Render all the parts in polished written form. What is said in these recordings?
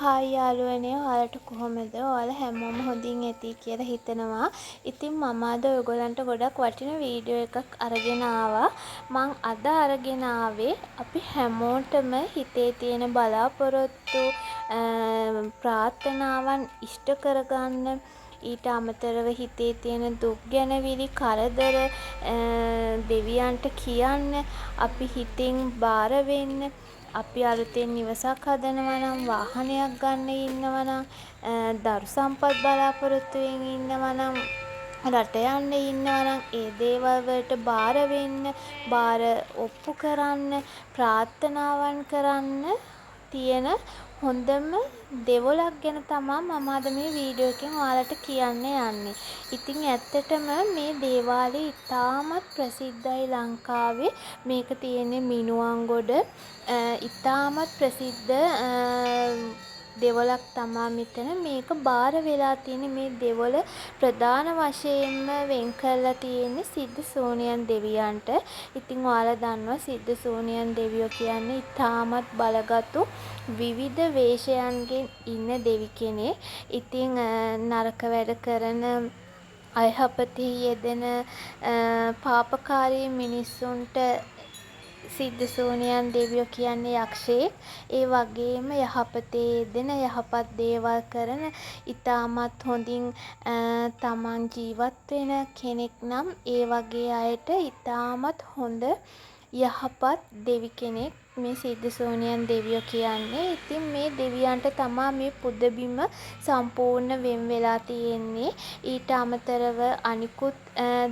Hi යාළුවනේ, ඔයාලට කොහොමද? ඔයාලා හැමෝම හොඳින් ඇති කියලා හිතනවා. ඉතින් මම අද ඔයගොල්ලන්ට ගොඩක් වටින වීඩියෝ එකක් අරගෙන ආවා. මං අද අරගෙන ආවේ අපි හැමෝටම හිතේ තියෙන බලාපොරොත්තු, ප්‍රාර්ථනාවන් ඉෂ්ට කරගන්න, ඊට අමතරව හිතේ තියෙන දුක් ගැනවිලි, කරදර දෙවියන්ට කියන්න, අපි හිතින් බාර වෙන්න, අපි අලුතෙන් නිවසක් හදනවා නම්, වාහනයක් ගන්න ඉන්නවා නම්, දරු සම්පත් බලාපොරොත්තුවෙන් ඉන්නවා නම්, රට යන්න ඉන්නවා නම්, ඒ දේවල් වලට බාර වෙන්න, බාර ඔප්පු කරන්න, ප්‍රාර්ථනාවන් කරන්න තියෙන හොඳම දෙවොලක් ගැන තමා මම අද මේ වීඩියෝ එකෙන් ඔයාලට කියන්න යන්නේ. ඉතින් ඇත්තටම මේ දේවාලය ඉතාමත් ප්‍රසිද්ධයි ලංකාවේ. මේක තියෙන්නේ මිනුවන්ගොඩ. ඉතාමත් ප්‍රසිද්ධ දෙවොලක් තමා මෙතන. මේක බාර වෙලා තියෙන්නේ, මේ දෙවොල ප්‍රධාන වශයෙන්ම වෙන් කරලා තියෙන්නේ සිද්ධ සූනියන් දෙවියන්ට. ඉතින් ඔයාලා දන්නවා සිද්ධ සූනියන් දෙවියෝ කියන්නේ ඉතාමත් බලගතු විවිධ වේශයන්ගෙන් ඉන්න දෙවි කෙනෙක්. ඉතින් නරක වැඩ කරන, අයහපතෙහි යෙදෙන පාපකාරී මිනිස්සුන්ට සිද්ධ සූනියන් දෙවියෝ කියන්නේ යක්ෂයෙක්. ඒ වගේම යහපතේ යෙදෙන, යහපත් දේවල් කරන, ඉතාමත් හොඳින් තමන් ජීවත් වෙන කෙනෙක් නම් ඒ වගේ අයට ඉතාමත් හොඳ යහපත් දෙවි කෙනෙක් මේ සිද්ධ සූනියන් දෙවියෝ කියන්නේ. ඉතින් මේ දෙවියන්ට තමා මේ පුදබිම සම්පූර්ණ වෙන් වෙලා තියෙන්නේ. ඊට අමතරව අනිකුත්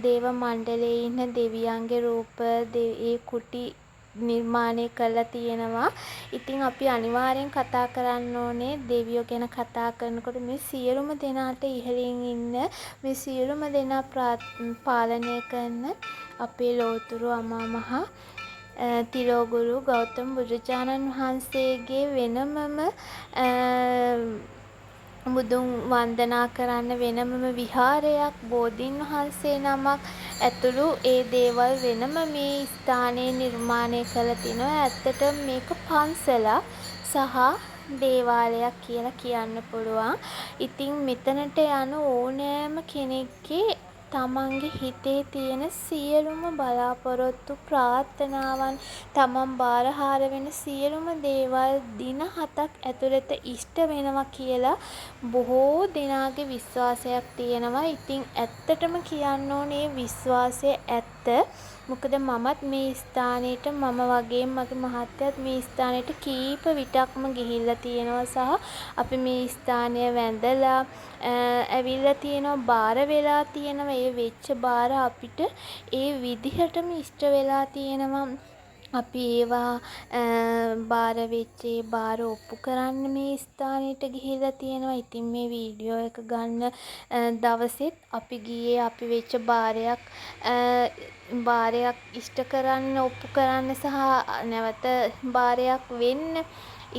දේව මණ්ඩලයේ ඉන්න දෙවියන්ගේ රූප ඒ කුටි නිර්මාණය කරලා තියෙනවා. ඉතින් අපි අනිවාර්යෙන් කතා කරන්න ඕනේ දෙවියෝ ගැන කතා කරනකොට මේ සියලුම දෙනාට ඉහළින් ඉන්න, මේ සියලුම දෙනා පාලනය කරන අපේ ලෝතුරු අමා මහ තිලෝගුරු ගෞතම බුදුරජාණන් වහන්සේගේ වෙනමම බුදුන් වන්දනා කරන්න වෙනමම විහාරයක්, බෝධීන් වහන්සේ නමක් ඇතුළු ඒ දේවල් වෙනම මේ ස්ථානයේ නිර්මාණය කරලා තිනවා. ඇත්තටම මේක පන්සලක් සහ දේවාලයක් කියලා කියන්න පුළුවන්. ඉතින් මෙතනට යන ඕනෑම කෙනෙක්ගේ තමන්ගේ හිතේ තියෙන සියලුම බලාපොරොත්තු, ප්‍රාර්ථනාවන්, තමන් බාරහාර වෙන සියලුම දේවල් දින 7ක් ඇතුළත ඉෂ්ට වෙනවා කියලා බොහෝ දෙනාගේ විශ්වාසයක් තියෙනවා. ඉතින් ඇත්තටම කියන්න ඕනේ ඒ විශ්වාසය ඇත්ත. මොකද මමත් මේ ස්ථානයට, මම වගේම මගේ මහත්තයත් මේ ස්ථානයට කීප විටක්ම ගිහිල්ලා තියෙනවා සහ අපි මේ ස්ථානය වැඳලා ඇවිල්ලා තියෙනවා, බාර වෙලා තියෙනවා. ඒ වෙච්ච බාර අපිට ඒ විදිහටම ඉෂ්ට වෙලා තියෙනවා. අපි ඒවා බාර වෙච්ච ඒ බාර ඔප්පු කරන්න මේ ස්ථානෙට ගිහිල්ලා තියෙනවා. ඉතින් මේ වීඩියෝ එක ගන්න දවසෙත් අපි ගියේ අපි වෙච්ච බාරයක් ඉෂ්ට කරන්න, ඔප්පු කරන්න සහ නැවත බාරයක් වෙන්න.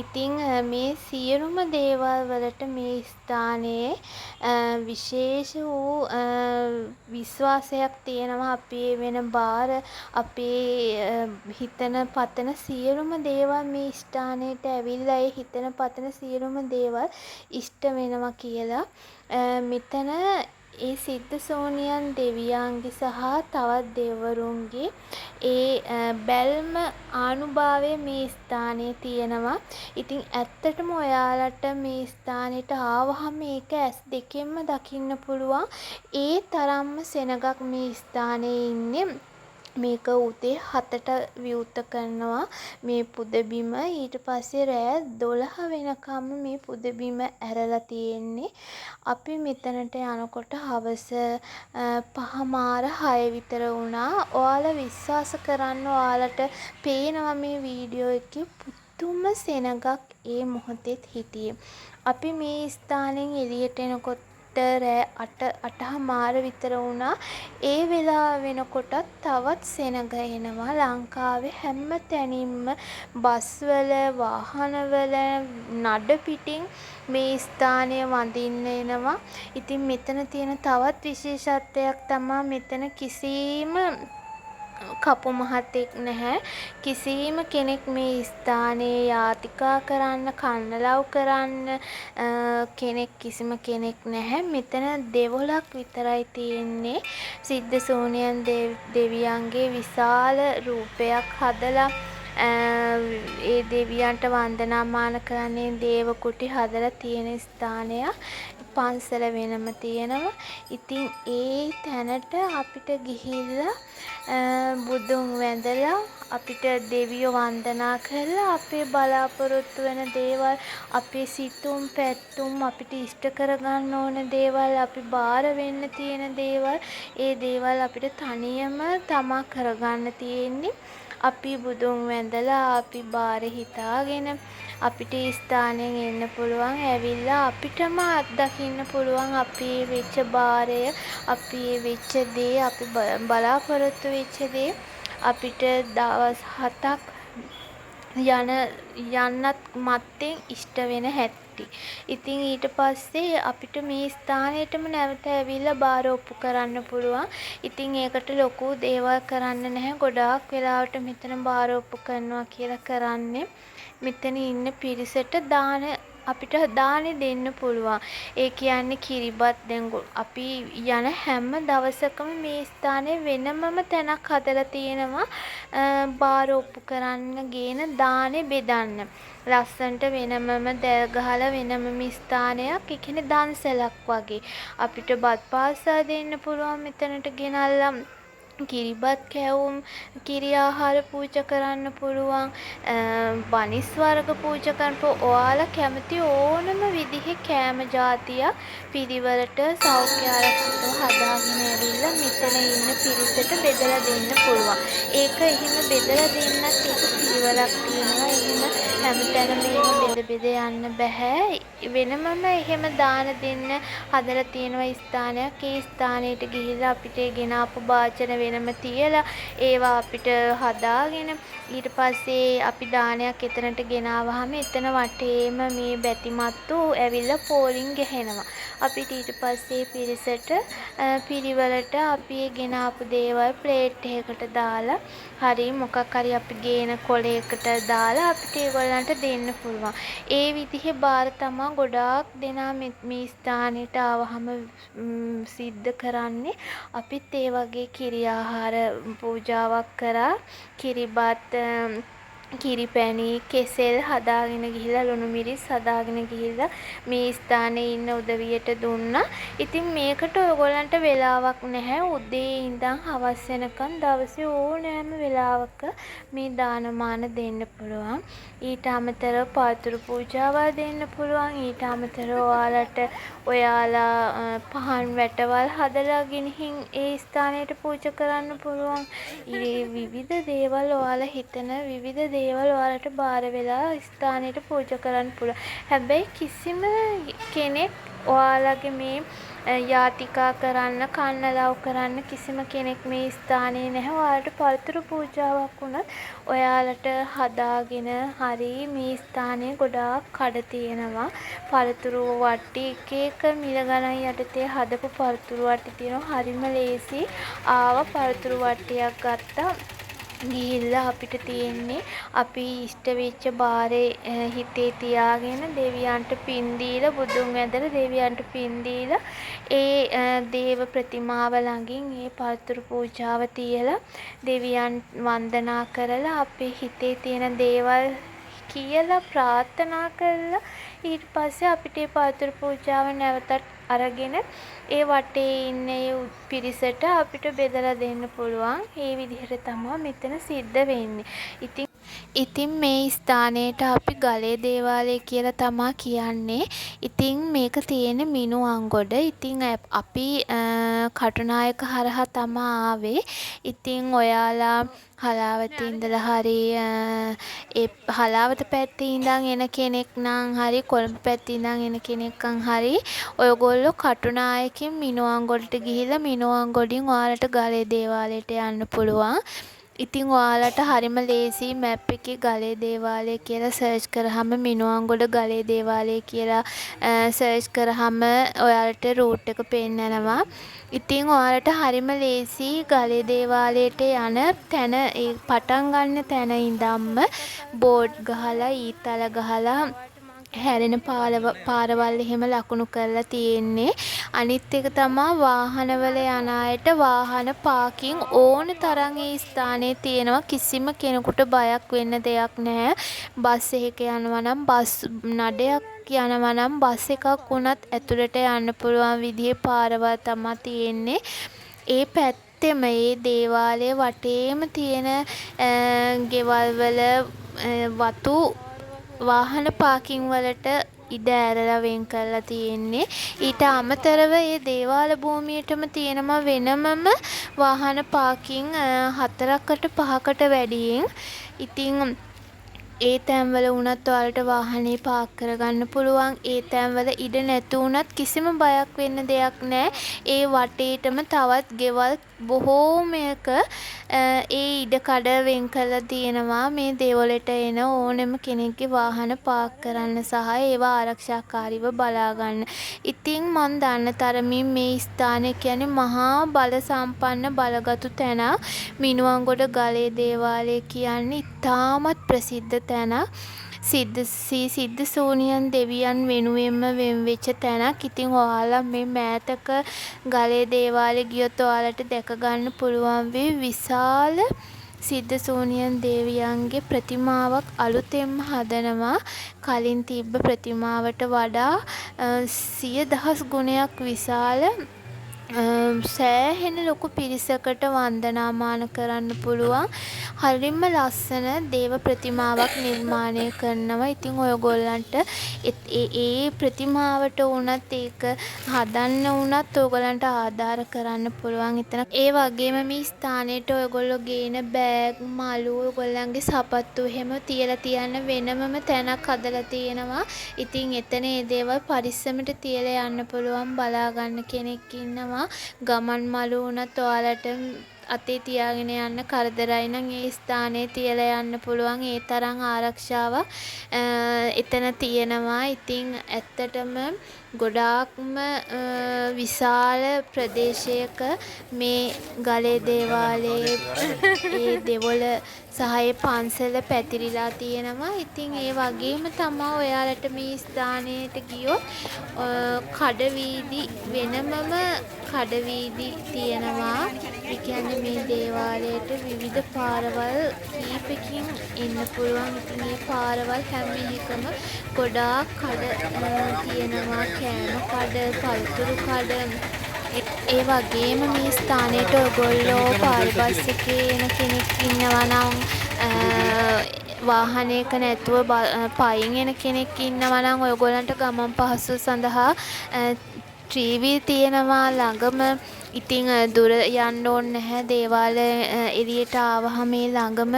ඉතින් මේ සියලුම දේවල් වලට මේ ස්ථානයේ විශේෂ වූ විශ්වාසයක් තියෙනවා. අපේ වෙන බාර, අපේ හිතන පතන සියලුම දේවල් මේ ස්ථානයට ඇවිල්ලා ඒ හිතන පතන සියලුම දේවල් ඉෂ්ට වෙනවා කියලා. මෙතන ඒ සිද්ධ සෝනියන් දෙවියන්ගේ සහ තවත් දෙවිවරුන්ගේ ඒ බැල්ම, ආනුභාවය මේ ස්ථානයේ තියෙනවා. ඉතින් ඇත්තටම ඔයාලට මේ ස්ථානෙට ආවහම ඒක ඇස් දෙකෙන්ම දකින්න පුළුවන්. ඒ තරම්ම සෙනඟක් මේ ස්ථානයේ ඉන්නේ. මේක උදේ 7ට විවෘත කරනවා මේ පුදබිම. ඊට පස්සේ රෑ 12 වෙනකම්ම මේ පුදබිම ඇරලා තියෙන්නේ. අපි මෙතනට යනකොට හවස 5:30 6 විතර වුණා. ඔයාලා විශ්වාස කරන්න, ඔයාලට පේනවා මේ වීඩියෝ එකේ පුදුම සෙනඟක් ඒ මොහොතෙත් හිටියේ. අපි මේ ස්ථානෙන් එළියට එනකොට රෑ 8, 8:30 විතර වුණා. ඒ වෙලාව වෙනකොටත් තවත් සෙනඟ එනවා. ලංකාවේ හැම තැනින්ම බස්වල, වාහනවල නඩ පිටින් මේ ස්ථානය වඳින්න එනවා. ඉතින් මෙතන තියෙන තවත් විශේෂත්වයක් තමා මෙතන කිසිම කපු මහතෙක් නැහැ. කිසිම කෙනෙක් මේ ස්ථානයේ යාතිකා කරන්න, කන්නලව් කරන්න කෙනෙක් කිසිම කෙනෙක් නැහැ. මෙතන දෙවොලක් විතරයි තියෙන්නේ. සිද්ධ සූනියන් දෙවියන්ගේ විශාල රූපයක් හදලා ඒ දෙවියන්ට වන්දනාමාන කරන්න ඒ දේව කුටි හදලා තියෙන ස්ථානයක්. පන්සල වෙනම තියෙනවා. ඉතින් ඒ තැනට අපිට ගිහිල්ලා බුදුන් වැඳලා, අපිට දෙවියෝ වන්දනා කරලා, අපේ බලාපොරොත්තු වෙන දේවල්, අපේ සිතුම් පැතුම්, අපිට ඉෂ්ට කරගන්න ඕන දේවල්, අපි භාර වෙන්න තියෙන දේවල්, ඒ දේවල් අපිට තනියම තමා කරගන්න තියෙන්නේ. අපි බුදුන් වැඳලා, අපි භාරේ හිතාගෙන අපිට ඒ ස්ථානයෙන් එන්න පුළුවන්. ඇවිල්ලා අපිටම අත්දකින්න පුළුවන් අපේ වෙච්ච භාරය, අපි ඒ වෙච්ච දේ, අපි බලාපොරොත්තු වෙච්ච දේ අපිට දවස් 7ක් යන යන්නත් මත්තෙන් ඉෂ්ට වෙන හැටි. ඉතින් ඊට පස්සේ අපිට මේ ස්ථානයටම නැවත ඇවිල්ලා භාර ඔප්පු කරන්න පුළුවන්. ඉතින් ඒකට ලොකු දේවල් කරන්න නැහැ. ගොඩාක් වෙලාවට මෙතන භාර ඔප්පු කරනවා කියලා කරන්නේ මෙතන ඉන්න පිරිසට දාන, අපිට දානෙ දෙන්න පුළුවන්. ඒ කියන්නේ කිරිබත්. දැන් අපි යන හැම දවසකම මේ ස්ථානයේ වෙනමම තැනක් හදලා තියෙනවා භාර ඔප්පු කරන්න ගේන දානෙ බෙදන්න. ලස්සනට වෙනමම දැල් ගහලා වෙනමම ස්ථානයක්. ඒ කියන්නේ දන්සලක් වගේ. අපිට බත් පාර්සල් දෙන්න පුළුවන් මෙතනට ගෙනල්ලා. කිරිබත්, කැවුම්, කිරි ආහාර පූජා කරන්න පුළුවන්. බනිස් වර්ග පූජා කරන්න පුළුවන්. ඔයාලා කැමති ඕනම විදිහේ කෑම ජාතියක් පිළිවෙලට සෞඛ්‍ය ආරක්ෂිතව හදාගෙන ඇවිල්ලා මෙතන ඉන්න පිරිසට බෙදලා දෙන්න පුළුවන්. ඒක එහෙම බෙදලා දෙන්නත් ඒක පිළිවෙලක් තියෙනවා. එහෙම හැමතැනම එහෙම බෙද බෙද යන්න බැහැ. වෙනමම එහෙම දාන දෙන්න හදලා තියෙනවා ස්ථානයක්. ඒ ස්ථානයට ගිහිල්ලා අපිට ඒ ගෙනාපු භාජන වෙනම තියලා, ඒවා අපිට හදාගෙන, ඊට පස්සේ අපි දානයක් එතනට ගෙනාවහම එතන වටේම මේ බැතිමත්තු ඇවිල්ලා පෝලිං ගැහෙනවා. අපිට ඊට පස්සේ පිරිසට පිළිවෙලට අපි ඒ ගෙනාපු දේවල් ප්ලේට් එකකට දාලා හරි, මොකක් හරි අපි ගේන කොලයකට දාලා අපිට ඒගොල්ලන්ට දෙන්න පුළුවන්. ඒ විදිහේ භාර තමා ගොඩාක් දෙනා මේ ස්ථානෙට ආවහම සිද්ධ කරන්නේ. අපිත් ඒ වගේ කිරි ආහාර පූජාවක් කරා. කිරිබත්, කිරි පැණි, කෙසෙල් හදාගෙන ගිහිල්ලා, ලුණු මිරිස් හදාගෙන ගිහිල්ලා මේ ස්ථානයේ ඉන්න උදවියට දුන්නා. ඉතින් මේකට ඔයගොල්ලන්ට වෙලාවක් නැහැ. උදේ ඉඳන් හවස් වෙනකන් දවසේ ඕනෑම වෙලාවක මේ දාන මාන දෙන්න පුළුවන්. ඊට අමතරව පළතුරු පූජාවල් දෙන්න පුළුවන්. ඊට අමතරව ඔයාලට ඔයාලා පහන් වැටවල් හදලා ගෙනිහින් ඒ ස්ථානයට පූජා කරන්න පුළුවන්. ඒ විවිධ දේවල්, ඔයාලා හිතන විවිධ දේවල් ඔයාලට භාර වෙලා ස්ථානයට පූජා කරන්න පුළුවන්. හැබැයි කිසිම කෙනෙක් ඔයාලගේ මේ යාතිකා කරන්න, කන්නලව් කරන්න කිසිම කෙනෙක් මේ ස්ථානයේ නැහැ. ඔයාලට පළතුරු පූජාවක් වුණත් ඔයාලට හදාගෙන හරි, මේ ස්ථානයේ ගොඩාක් කඩ තියෙනවා. පළතුරු වට්ටි එක එක මිල ගණන් යටතේ හදපු පළතුරු වට්ටි තියෙනවා. හරිම ලේසියි. ආවා, පළතුරු වට්ටියක් ගත්තා. ගිහිල්ලා අපිට තියෙන්නේ අපි ඉෂ්ට වෙච්ච භාරේ හිතේ තියාගෙන, දෙවියන්ට පින් දීලා, බුදුන් වැඳලා දෙවියන්ට පින් දීලා, ඒ දේව ප්‍රතිමාව ළඟින් ඒ පළතුරු පූජාව තියලා, දෙවියන් වන්දනා කරලා, අපේ හිතේ තියෙන දේවල් කියලා ප්‍රාර්ථනා කරලා, ඊට පස්සේ අපිට ඒ පළතුරු පූජාව නැවතත් අරගෙන ඒ වටේ ඉන්න ඒ පිරිසට අපිට බෙදලා දෙන්න පුළුවන්. ඒ විදිහට තමා මෙතන සිද්ධ වෙන්නේ. ඉතින් මේ ස්ථානයට අපි ගලේ දේවාලය කියලා තමා කියන්නේ. ඉතින් මේක තියෙන්නේ මිනුවන්ගොඩ. ඉතින් අපි කටුනායක හරහා තමා ආවේ. ඉතින් ඔයාලා හලාවතේ ඉඳලා හරි, ඒ හලාවත පැත්තේ ඉඳන් එන කෙනෙක් නම් හරි, කොළඹ පැත්තේ ඉඳන් එන කෙනෙක් නම් හරි, ඔයගොල්ලෝ කටුනායකෙන් මිනුවන්ගොඩට ගිහිල්ලා මිනුවන්ගොඩින් ඔයාලට ගලේ දේවාලයට යන්න පුළුවන්. ඉතින් ඔයාලට හරිම ලේසියි මැප් එකේ ගලේ දේවාලය කියලා සර්ච් කරාම, මිනුවන්ගොඩ ගලේ දේවාලය කියලා සර්ච් කරාම ඔයාලට රූට් එක පෙන්නනවා. ඉතින් ඔයාලට හරිම ලේසියි ගලේ දේවාලයට යන තැන, ඒ පටන් ගන්න තැන ඉඳන්ම බෝඩ් ගහලා, ඊතල ගහලා, හැරෙන පාරවල් එහෙම ලකුණු කරලා තියෙන්නේ. අනිත් එක තමා වාහනවල යන අයට වාහන පාකින් ඕන තරම් ඒ ස්ථානයේ තියෙනවා. කිසිම කෙනෙකුට බයක් වෙන්න දෙයක් නැහැ. බස් එකක යනවා නම්, බස් නඩයක් යනවා නම්, බස් එකක් වුණත් ඇතුළට යන්න පුළුවන් විදිහේ පාරවල් තමා තියෙන්නේ. ඒ පැත්තෙම, ඒ දේවාලය වටේම තියෙන ගෙවල් වල වතු වාහන පාකින් වලට ඉඩ ඇරලා වෙන් කරලා තියෙන්නේ. ඊට අමතරව ඒ දේවාල භූමියටම තියෙනවා වෙනමම වාහන පාකින් හතරකට පහකට වැඩියෙන්. ඉතින් ඒ තැන්වල වුණත් ඔයාලට වාහනේ පාක් කරගන්න පුළුවන්. ඒ තැන්වල ඉඩ නැති වුණත් කිසිම බයක් වෙන්න දෙයක් නෑ. ඒ වටේටම තවත් ගෙවල් බොහෝමයක ඒ ඉඩකඩ වෙන් කරලා තියෙනවා මේ දෙවොලට එන ඕනෙම කෙනෙක්ගේ වාහන පාක් කරන්න සහ ඒවා ආරක්ෂාකාරීව බලා ගන්න. ඉතින් මං දන්න තරමින් මේ ස්ථානය කියන්නේ මහා බල සම්පන්න බලගතු තැනක්. මිනුවන්ගොඩ ගලේ දේවාලය කියන්නේ ඉතාමත් ප්‍රසිද්ධ තැනක්. ශ්‍රී සිද්ධ සූනියන් දෙවියන් වෙනුවෙන්ම වෙන් වෙච්ච තැනක්. ඉතින් ඔයාලා මේ මෑතක ගලේ දේවාලේ ගියොත් ඔයාලට දැක ගන්න පුළුවන් වෙයි විශාල සිද්ධ සූනියන් දෙවියන්ගේ ප්‍රතිමාවක් අලුතෙන්ම හදනවා. කලින් තිබ්බ ප්‍රතිමාවට වඩා සිය දහස් ගුණයක් විශාල, සෑහෙන ලොකු පිරිසකට වන්දනාමාන කරන්න පුළුවන් හරිම ලස්සන දේව ප්‍රතිමාවක් නිර්මාණය කරනවා. ඉතින් ඔයගොල්ලන්ට ඒ ප්‍රතිමාවට වුණත්, ඒක හදන්න වුණත් ඔයගොල්ලන්ට ආධාර කරන්න පුළුවන් එතන. ඒ වගේම මේ ස්ථානයට ඔයගොල්ලෝ ගේන බෑග්, මලු, ඔයගොල්ලන්ගේ සපත්තු එහෙම තියලා තියන්න වෙනමම තැනක් හදලා තියෙනවා. ඉතින් එතන ඒ දේවල් පරිස්සමට තියලා යන්න පුළුවන්. බලා ගන්න කෙනෙක් ඉන්නවා. ගමන් මලු වුණත් ඔයාලට අතේ තියාගෙන යන්න කරදරයි නම් ඒ ස්ථානයේ තියලා යන්න පුළුවන්. ඒ තරම් ආරක්ෂාවක් එතන තියෙනවා. ඉතින් ඇත්තටම ගොඩාක්ම විශාල ප්‍රදේශයක මේ ගලේ දේවාලයේ ඒ දෙවොල සහ ඒ පන්සල පැතිරිලා තියෙනවා. ඉතින් ඒ වගේම තමා ඔයාලට මේ ස්ථානයට ගියොත් කඩ වීදි, වෙනමම කඩ වීදි තියෙනවා. ඒ කියන්නේ මේ දේවාලයට විවිධ පාරවල් කීපෙකින් එන්න පුළුවන්. ඉතින් ඒ පාරවල් හැම එකම ගොඩාක් කඩ තියෙනවා. කෑම කඩ, පළතුරු කඩ. ඒ වගේම මේ ස්ථානයට ඔයගොල්ලෝ පාර බස් එකේ එන කෙනෙක් ඉන්නවා නම්, වාහනයක නැතුව පයින් එන කෙනෙක් ඉන්නවා නම්, ඔයගොල්ලන්ට ගමන් පහසුව සඳහා ත්‍රීවිල් තියෙනවා ළඟම. ඉතින් දුර යන්න ඕනේ නැහැ. දේවාල එළියට ආවහම ඒ ළඟම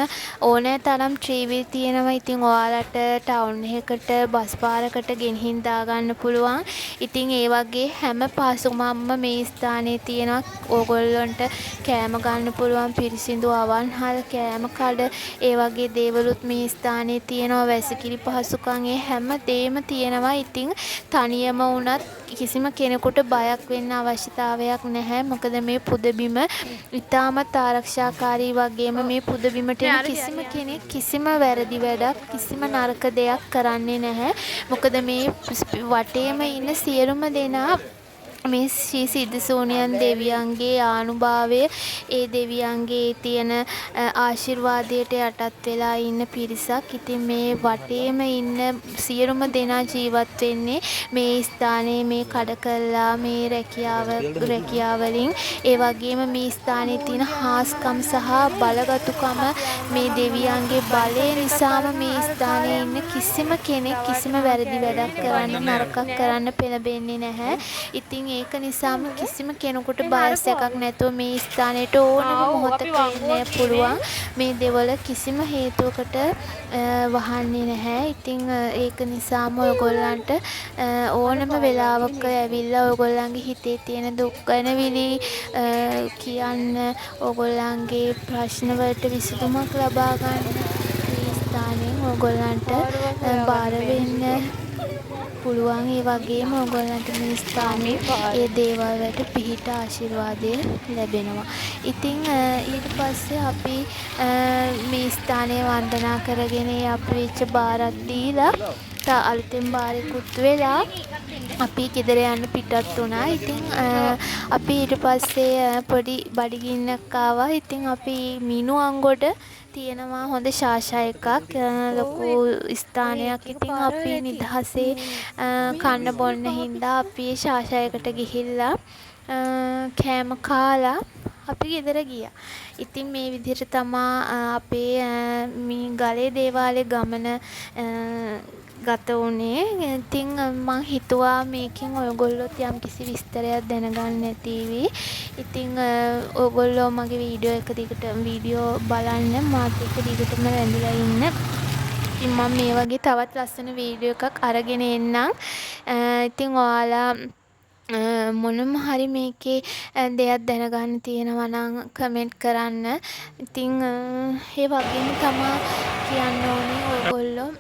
ඕනෑ තරම් ත්‍රීවිල් තියෙනවා. ඉතින් ඔයාලට ටවුන් එකකට බස් පාරකට ගෙනිහින් දාගන්න පුළුවන්. ඉතින් ඒ වගේ හැම පහසුකමක්ම මේ ස්ථානයේ තියෙනවා. ඕගොල්ලන්ට කෑම ගන්න පුළුවන් පිරිසිදු අවන්හල්, කෑම කඩ, ඒ වගේ දේවලුත් මේ ස්ථානයේ තියෙනවා. වැසිකිලි පහසුකම්, ඒ හැම දේම තියෙනවා. ඉතින් තනියම වුණත් කිසිම කෙනෙකුට බයක් වෙන්න අවශ්‍යතාවයක් නැහැ. මොකද මේ පුදබිම ඉතාමත් ආරක්ෂාකාරී වගේම මේ පුදබිමට එන කිසිම කෙනෙක් කිසිම වැරදි වැඩක්, කිසිම නරක දෙයක් කරන්නේ නැහැ. මොකද මේ වටේම ඉන්න සියලුම දෙනා මේ ශ්‍රී සිද්ධ සූනියන් දෙවියන්ගේ ආනුභාවය, ඒ දෙවියන්ගේ තියෙන ආශිර්වාදයට යටත් වෙලා ඉන්න පිරිසක්. ඉතින් මේ වටේම ඉන්න සියලුම දෙනා ජීවත් වෙන්නේ මේ ස්ථානයේ මේ කඩ කරලා මේ රැකියා වලින්. ඒ වගේම මේ ස්ථානයේ තියෙන හාස්කම් සහ බලගතුකම, මේ දෙවියන්ගේ බලය නිසාම මේ ස්ථානයේ ඉන්න කිසිම කෙනෙක් කිසිම වැරදි වැඩක් කරන්න, නරකක් කරන්න පෙළඹෙන්නේ නැහැ. ඉතින් ඒක නිසාම කිසිම කෙනෙකුට බය සැකක් නැතුව මේ ස්ථානයට ඕනම මොහොතක එන්න පුළුවන්. මේ දෙවොල කිසිම හේතුවකට වහන්නේ නැහැ. ඉතින් ඒක නිසාම ඔයගොල්ලන්ට ඕනම වෙලාවක ඇවිල්ලා ඔයගොල්ලන්ගේ හිතේ තියෙන දුක් ගැනවිලි කියන්න, ඔයගොල්ලන්ගේ ප්‍රශ්න වලට විසඳුමක් ලබා ගන්න මේ ස්ථානයෙන් ඔයගොල්ලන්ට බාර වෙන්න පුළුවන්. ඒ වගේම ඔයගොල්ලන්ට මේ ස්ථානයේ ඒ දේවල් වලට පිහිට ආශිර්වාදය ලැබෙනවා. ඉතින් ඊට පස්සේ අපි මේ ස්ථානය වන්දනා කරගෙන ඒ අපි වෙච්ච භාරත් දීලා අලුතෙන් භාරෙකුත් වෙලා අපි ගෙදර යන්න පිටත් වුණා. ඉතින් අපි ඊට පස්සේ පොඩි බඩගින්නක් ආවා. ඉතින් අපි මිනුවන්ගොඩ තියෙනවා හොඳ ශාෂා එකක්, ලොකු ස්ථානයක්. ඉතින් අපි නිදහසේ කන්න බොන්න හින්දා අපි ඒ ශාෂා එකට ගිහිල්ලා කෑම කාලා අපි ගෙදර ගියා. ඉතින් මේ විදිහට තමා අපේ මේ ගලේ දේවාලේ ගමන ගත වුණේ. ඉතින් මං හිතුවා මේකෙන් ඔයගොල්ලොත් යම්කිසි විස්තරයක් දැනගන්න ඇතිවි. ඉතින් ඔයගොල්ලෝ මගේ වීඩියෝ එක දිගට වීඩියෝ බලන්න, මාත් එක්ක දිගටම රැඳිලා ඉන්න. ඉතින් මං මේ වගේ තවත් ලස්සන වීඩියෝ එකක් අරගෙන එන්නම්. ඉතින් ඔයාලා මොනම හරි මේකේ දෙයක් දැනගන්න තියෙනවා නම් කමෙන්ට් කරන්න. ඉතින් ඒ වගේම තමා කියන්න ඕනේ, ඔයගොල්ලෝ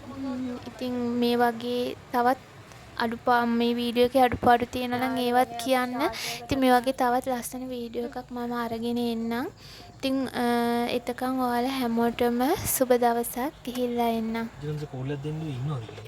ඉතින් මේ වගේ තවත් මේ වීඩියෝ එකේ අඩුපාඩු තියෙනවා නම් ඒවත් කියන්න. ඉතින් මේ වගේ තවත් ලස්සන වීඩියෝ එකක් මම අරගෙන එන්නම්. ඉතින් එතකන් ඔයාලා හැමෝටම සුබ දවසක්. ගිහිල්ලා එන්නම්. ඊට කෝල් එකක් දෙන්න ඉන්නවද කියලා.